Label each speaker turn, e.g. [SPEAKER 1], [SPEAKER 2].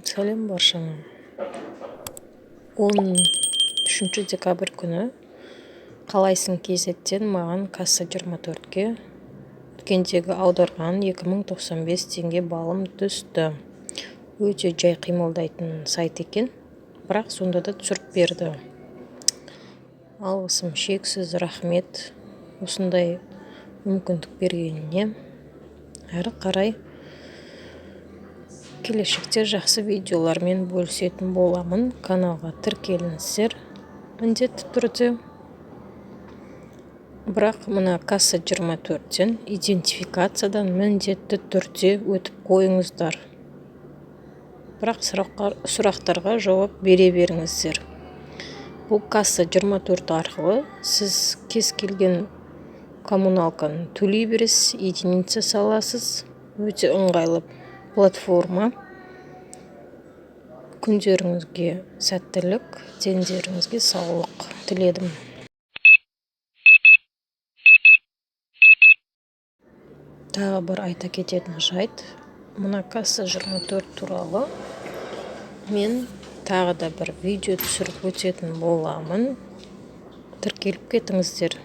[SPEAKER 1] Сәлем баршаңа! 13 декабрь күні Қалайсың kz-тен маған касса 24-ке өткендегі аударған 2095 теңге балым түсті. Өте жай қимылдайтын сайт екен, бірақ сонда да түсіріп берді. Алғысым шексіз, рахмет осындай мүмкіндік бергеніне. Әрі қарай келешекте жақсы видеолармен бөлісетін боламын. Каналға тіркеліңіздер міндетті түрде. Бірақ мына касса 24-тен идентификациядан міндетті түрде өтіп қойыңыздар. Бірақ сұрақтарға жауап бере беріңіздер. Бұл касса 24 арқылы сіз кез келген коммуналканы төлей бересіз, единица саласыз. Өте ыңғайлы платформа. Күндеріңізге сәттілік, дендеріңізге саулық тіледім. Тағы бір айта кететін жайт, мына касса 24 туралы мен тағы да бір видео түсіріп өтетін боламын. Тіркеліп кетіңіздер.